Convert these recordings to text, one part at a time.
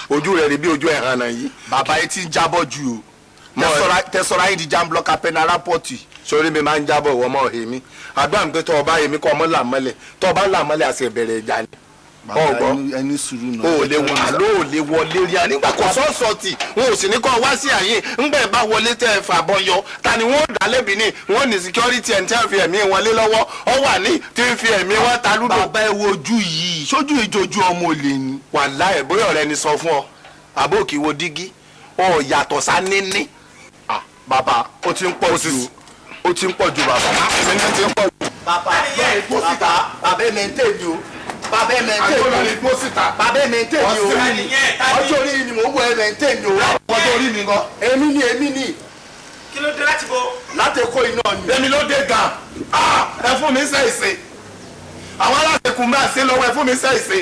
Ojú rẹ̀ rí bí ojú ẹ̀hàn náà yìí. Bàbá yìí ti ń jábọ̀ ju o. Tẹsọra yín di jam blocker penarapọ̀tì. Sórí mi máa ń jábọ̀ ìwọ mọ́ èmi. Àdúrà mi pé tọ́ ọba èmi kọ́ ọmọ là mọ́lẹ̀. Tọ́ ọba là mọ́lẹ̀ àti ìbẹ̀rẹ̀ ìjà ni. Bàbá ẹni sùúrù náà. O lè wọ àlọ́ ò lè wọlé rí a nígbà kò sọ́ọ̀sọ̀ tì wọn ò sì ní kọ́ wá sí àyè ńgbà bá wọlé tẹ́ ẹ fàbọ̀ yọ ta ni wọ́n dá lẹ́bi ní wọ́n ní security ẹ̀ ń tẹ́ fi ẹ̀mí wọn lé lọ́wọ́ ọ wà ní tí ń fi ẹ̀mí wọn ta lúdò. Bàbá ẹ wo ojú yìí, sójú ìjojú ọmọ olè ni. Wàláhì bóyá ọ̀rẹ́ ni sọ fún ọ àbó kì í wo dígí ọ yàtọ̀ sá níní. Bàbá ó ti ń pọ̀ jù, ó ti ń pọ̀ jù bàbá. Èmi ti ń pọ̀ jù. Bàbá ẹ bàbá ẹ mẹ́ńtẹ́ mi o. Bàbá ẹ mẹ́ńtẹ́ mi o. Bàbá ẹ mẹ́ńtẹ́ mi o. Ọjọ́ orí ni mò ń wọ ẹ mẹ́ńtẹ́ mi o. Ọjọ́ orí mi gan. Èmi ni èmi ni. Kí ló dé láti bo? Láti Èkó iná ni. Èmi ló dé gan. Ẹ fún mi sẹ́ẹ̀sì. Àwọn aláṣekùn máa ṣe lọ́wọ́ ẹ fún mi sẹ́ẹ̀sì.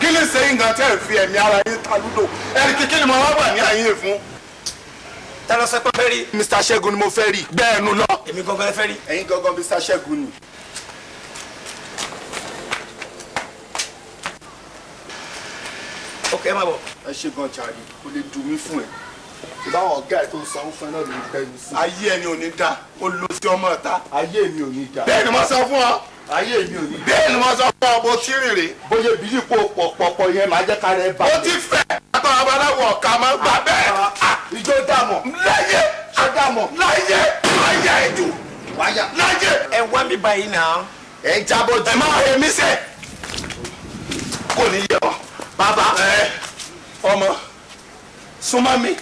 Kí ni ṣe yín gan tẹ́ ẹ fi ẹ̀mí ara yín ta lúdò? Ẹni kíkí ni mo wá wà ní àyè fún. Ta ló sọ pé fẹ́ rí? Mr. Ṣẹ́gun ni mo fẹ́ rí. Bẹ́ẹ̀ nu lọ. Èmi gangan lẹ fẹ́ rí. Ẹ̀yin gangan Mr. Ṣẹ́gun ni. Ok, ẹ máa bọ̀. Ẹ ṣe gan jàre, kò lè dùn mí fún ẹ. Ìbáwọn ọ̀gá ẹ̀ tó ń sanwó fún ẹ náà ló ń gbẹ́nu sí. Ayé ẹni ò ní da, ó lọ sí ọmọ ọ̀tá. Ayé mi ò ní da. Bẹ́ẹ̀ ni mo sọ fún ọ. Ayé mi ò ní da. Bẹ́ẹ̀ ni mo sọ fún ọ, mo ti rìnrìn. Bóyá ìbílí kò pọ̀pọ̀pọ̀ yẹn máa jẹ́ kára ẹ balẹ̀. Ó ti fẹ́ àtọ̀ abaláwo ọ̀ka máa gbà bẹ́ẹ̀. Ìjọ dàmọ̀. Láyé. Ṣé dàmọ̀? Láyé. Láyé ìjù. Wáyà. Láyé. Ẹ wá mi báyìí náà. Ẹ ń jábọ̀ jù. Ẹ máa he mí sẹ́. Kò ní yẹ ọ. Bàbá. Ẹ ọmọ súnmọ́ mi.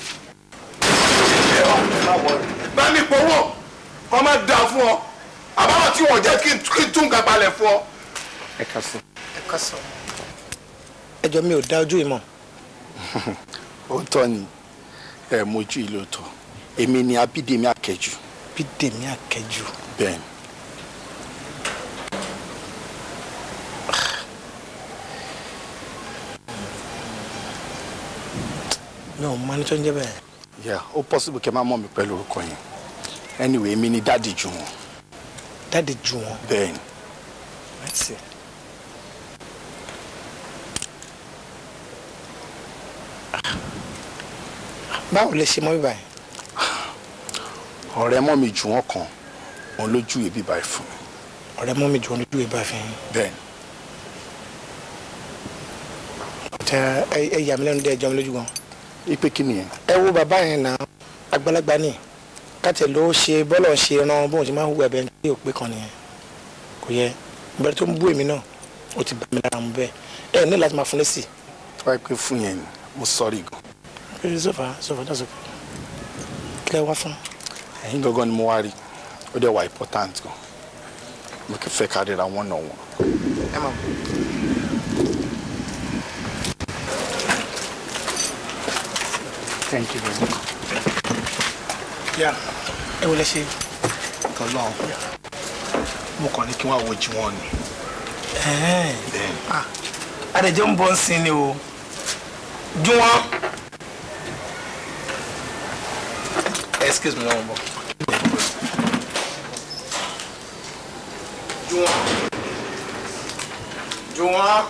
Bá mi pọ̀wọ́ kọ́ máa da fún ọ. Àbáwọ̀ tí wọ́n jẹ́ kí n tún nǹkan balẹ̀ fún ọ. Ẹ ká sọ. Ẹ ká sọ. Ẹ jọ mi ò dá ojú yìí mọ̀. Òótọ́ ni ẹ mojú ìlú òótọ́. Èmi ni Abídèmí Akẹ́jù. Bídèmí Akẹ́jù. Bẹ́ẹ̀ni. Mi ò mọ ẹni tó ń jẹ́ bẹ́ẹ̀. Yeah, ó possible kẹ́ máa mọ̀ mi pẹ̀lú orúkọ yẹn. Anyway, èmi ni Daddy Jùwọ́n. Daddy Jùwọ́n? Bẹ́ẹ̀ni. Let's see. Báwo lè ṣe mọ́ bíbá yìí? Ọ̀rẹ́ mọ́ mi Jùwọ́n kan, òun ló júwe bíbá yìí fún mi. Ọ̀rẹ́ mọ́ mi Jùwọ́n ló júwe bíbá fún yín? Bẹ́ẹ̀ni. Ọ̀tẹ̀ ẹ yà mí lẹ́nu dé, ẹ jọ mi lójú gan. Ipe kí nìyẹn? Ẹ wo bàbá yẹn náà, àgbàlagbà ni. Kátẹ̀ ló ṣe bọ́lọ̀ ṣe ran bóun ṣe máa ń hùwà ẹ̀bẹ̀ ní òpè kan nìyẹn. Kò yẹ. Bẹ́ẹ̀ tó ń bú èmi náà, ó ti bá mi lára mu bẹ́ẹ̀. Ẹ ní láti máa fún lésì. Tó bá pẹ́ fún yẹn ni, mo sọ́rí gan. Sọfà sọfà that's okay. Kí lẹ wá fún? Ẹ̀yin gangan ni mo wá rí. Ó dẹ̀ wà important gan. Mo kì í fẹ́ ká ríra one on one. Ẹ máa bọ̀. Thank you very much. Yeah, ẹ wo lẹ ṣe. Tọ́lọ́, mo kàn ní kí wọ́n wo Jùwọ́n ni. Bẹ́ẹ̀ni. Adẹ̀jọ́ ń bọ̀ ń sin ni o. Jùwọ́n. Excuse me, wọ́n bọ̀. Jùwọ́n.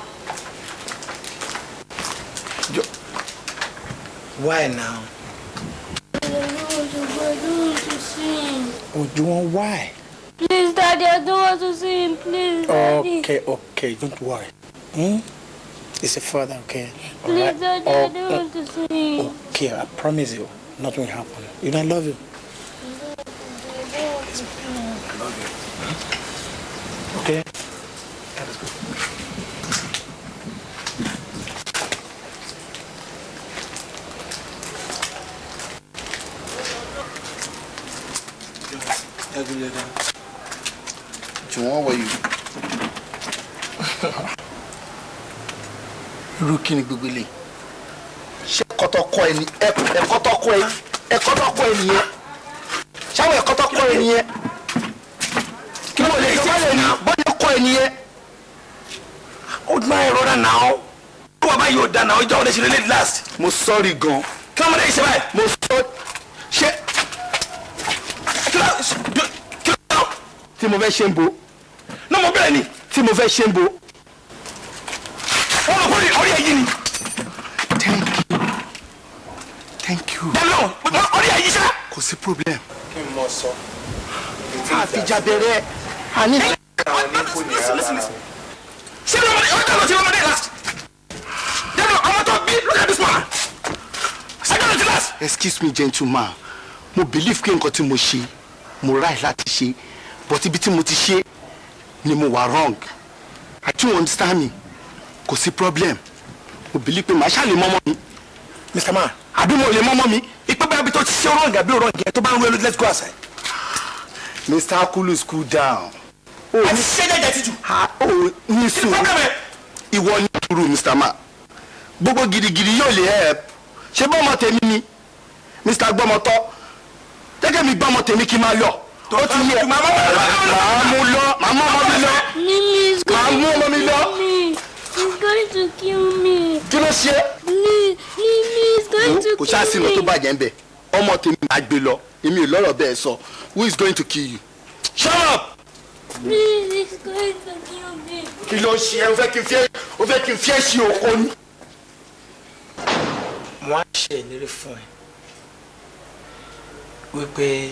Jùwọ́n. Why now? I don't want to go. I don't want to see him. Oh, Jùwọ́n, why? Please, Daddy, I don't want to see him. Please, Daddy. Okay, okay, don't worry. Hmm? It's a father, okay? Please, All right? Daddy, I don't want to see him. Okay, I promise you, nothing will happen. You know I love you. I love you. Okay? That is good. Jùwọ́n, were you? Irú kí ni gbogbo ilé? Ṣé ẹ̀kọ́ tó kọ́ ẹ ni ẹ̀kọ́ tó kọ́ ẹ ẹ̀kọ́ tó kọ́ ẹ nìyẹn? Ṣáwọn ẹ̀kọ́ tó kọ́ ẹ nìyẹn? Kí ló lè ṣe é ní bọ́lá kọ́ ẹ nìyẹn? Ó máa ń rọra náà. Ó wà báyìí ò dáná, ọjọ́ òde ṣe lélẹ̀ last. Mo sọ́ọ̀rì gan. Kí ló mọ̀lẹ́ ṣe báyìí? Mo sọ ṣé Kí ló tí mo fẹ́ ṣe ń bo? Ní mo bẹ̀rẹ̀ ni. Tí mo fẹ́ ṣe ń bo? Wọ́n lọ kórè orí ẹ̀yìn ni. Thank Thank you. Dẹ́nu orí ẹ̀ yí sá. Kò sí problem. Kí n mọ sọ. Àfijá bẹ̀rẹ̀ àní. Ṣé lọ́mọdé ọjọ́ lọ sí lọ́mọdé last? Dẹ́nu ọmọ tó bí, look at this man. Ọjọ́ lọ sí last. Excuse me, gentleman, mo believe pé nǹkan tí mo ṣe, mo right láti ṣe, but ibi tí mo ti ṣe ni mo wà wrong. I don't understand me. Kò sí problem, mo believe pé màá ṣàlè mọ́mọ́ mi. Mr. Man, àbí mo lè mọ́mọ́ mi? Ìpè bẹ́ẹ̀ bí tó ti ṣe wrong àbí wrong yẹn tó bá ń rú ẹ lójú, let's go outside. Mr. Akulus, cool down. Àti ṣé jẹ́jẹ́ ti jù. O ní sùúrù, ìwọ ní sùúrù, Mr. Man. Gbogbo gidigidi yóò lè help. Ṣé bọ́mọ tèmi ni Mr. Gbọ́mọtọ́? Jẹ́jẹ́ mi gbọ́mọ tèmi kí n máa lọ. Ó ti yẹ, màá mú lọ, màá mú ọmọ mi lọ. Mimi is Màá going mú ọmọ mi to lọ. kill me. He's going to kill me. Kí ló ṣe? Please, Mimi is going to Kò ṣáà sí kill nǹkan tó me. bàjẹ́ ń bẹ̀. Ọmọ tèmi máa gbé lọ. Èmi ò lọ́rọ̀ bẹ́ẹ̀ sọ. Who is going to kill you? Shut up! Please, he's going to kill me. Kí ló ṣe ẹ? O fẹ́ kí n fi ẹ́, o fẹ́ kí n fi ẹ́ ṣe oko ni. Mo á ṣe ìlérí fún ẹ wípé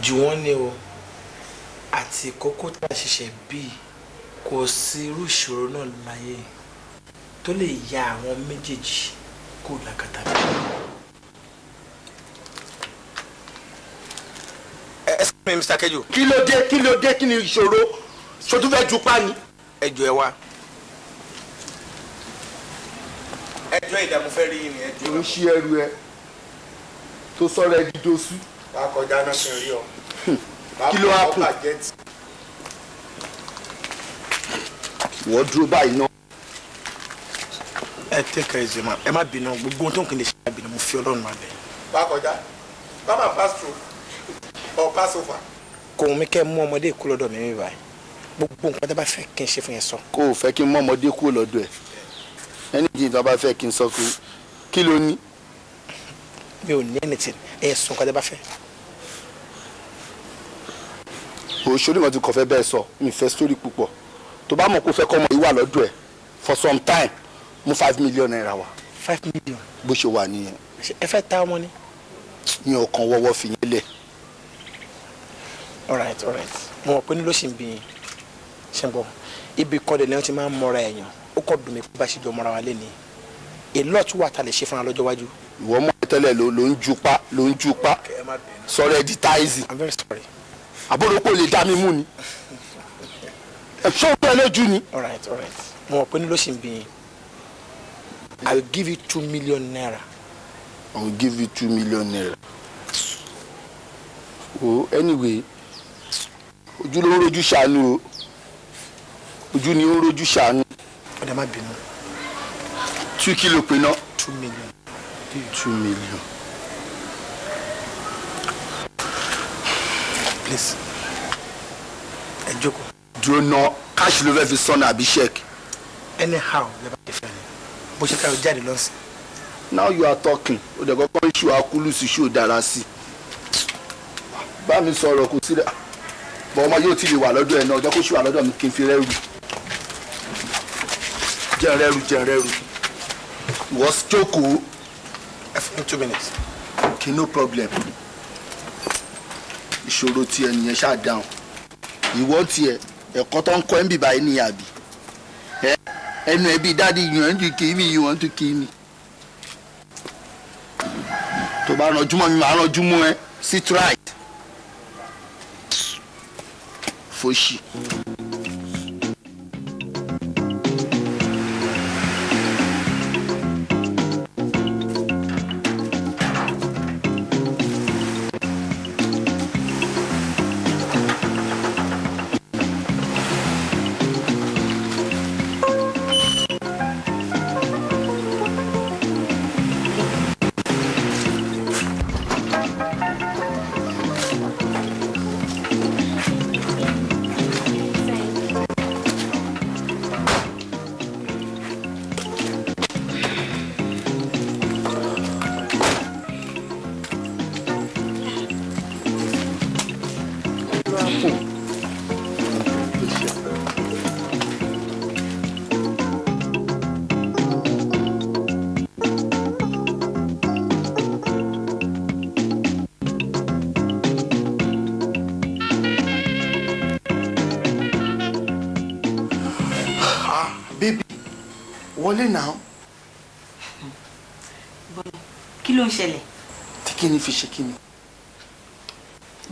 jù wọ́n ní o àti kókó tá a ṣẹ̀ṣẹ̀ bí, kò sí irú ìṣòro náà láyé tó lè ya àwọn méjèèjì kó làkàtà mi. Ẹ sọ mi, Mr. Keju. Kí ló dé? Kí ló dé? Kí ni ìṣòro? Ṣojú fẹ́ ju pa ni? Ẹ jọ̀ọ́, ẹ wá. Ẹ jọ̀ọ́, ìdààmú fẹ́ rí yín ni, ẹ jọ̀ọ́. Ń ṣí ẹrù ẹ tó sọ̀rọ̀ ẹ dídosú. Wà á kọjá náà kí n rí ọ. Kí ló happen? Wọ́n dúró báyìí náà. Ẹ take it easy, ma. Ẹ má bínú, gbogbo ohun tó ń kí n lè ṣe, má bínú, mo fi Ọlọ́run máa bẹ̀. Wà á kọjá. Come and pass through or pass over. Kò wù mí kẹ́ ẹ mú ọmọdé kú lọ́dọ̀ mi báyìí. Gbogbo nǹkan tó bá fẹ́ kí n ṣe fún yẹn, sọ. Kó o fẹ́ kí n mọ́ ọmọdé kúrò lọ́dọ̀ ẹ̀, ẹni jìn tó bá fẹ́ kí n sọ pé kí ló ní? Mi ò ní anything. Ẹ sọ nǹkan tó bá fẹ́. Òṣèré kan ti kọ̀ fẹ́ bẹ́ẹ̀ sọ, mi fẹ́ sórí púpọ̀. Tó bá mọ̀ kó fẹ́ kọ́ ọmọ yìí wà lọ́dọ̀ ẹ̀ for some time, mú ₦5 million wá. 5 million? Bó ṣe wà nìyẹn. Ṣé ẹ fẹ́ ta ọmọ ni? Mi ò kàn wọ́wọ́ fi yẹn lẹ̀. All right, mo mọ̀ pé ní ló ṣì ń bí yín. Ṣe ń gbọ́, ibi kan dẹ̀ ni wọ́n ti máa ń mọ́ra èèyàn. Ó kọ́ dùn mí pé bá ṣe jọ mọ́ra wa lé ní a lot wà tá a lè ṣe fúnra lọ́jọ́ iwájú. Ìwọ mọ̀ tẹ́lẹ̀ ló ń jupa, ló ń jupa, sọ̀rọ̀ ẹ̀ di táìsì. I'm very sorry. Àbúrò kò lè dá mi mú ni, ṣé o pẹ́ lójú ni? All right, mo mọ̀ pé ní ló ṣì ń bí yín. I will give you ₦2 million. I will give you ₦2 million. Oh, anyway, ojú ló ń rojú ṣàánú o, ojú ni ó ń rojú ṣàánú. Ọ̀dà, má bínú. Two kilo pé ná. 2 million. 2 million. Please, ẹ jókòó. Dúró ná, cash ló fẹ́ fi sọ́nà àbí check? Anyhow lè bá ti fẹ́ ni, bó ṣe ká o jáde lọ́sìn. Now you are talking. O dẹ̀ kọ́kọ́ ń ṣù akúlù sí ṣù dára sí i. Bá mi sọ̀rọ̀, kò sí rẹ̀ bọ́. Ọmọ yóò ti lè wà lọ́dọ̀ ẹ̀ náà, ọjọ́ kó ṣù wà lọ́dọ̀ mi kí n fi rẹ́rù jẹ́ rẹ́rù jẹ́ rẹ́rù. Ìwọ jókòó. Ẹ fún mi 2 minutes. Okay, no problem. Ìṣòro tiẹ̀ nìyẹn, ṣáà dáhùn. Ìwọ tiẹ̀, ẹ̀kọ́ tó ń kọ́ ẹ̀ ń bì báyìí nìyẹn, àbí ẹnu ẹ bíi daddy, you want to kill me, you want to kill me. Tó bá ranjú mọ́ mi, màá ranjú mọ́ ẹ. Sit right, fòṣì. Wọlé náà. Kí ló ń ṣẹlẹ̀? Tí kí ni fi ṣe kí ni?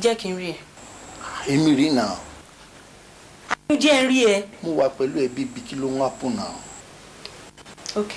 Jẹ́ kí n rí ẹ. Èmi rí náà. Jẹ́ n rí ẹ. Mo wà pẹ̀lú ẹbí ibi, kí ló ń happen náà? Ok.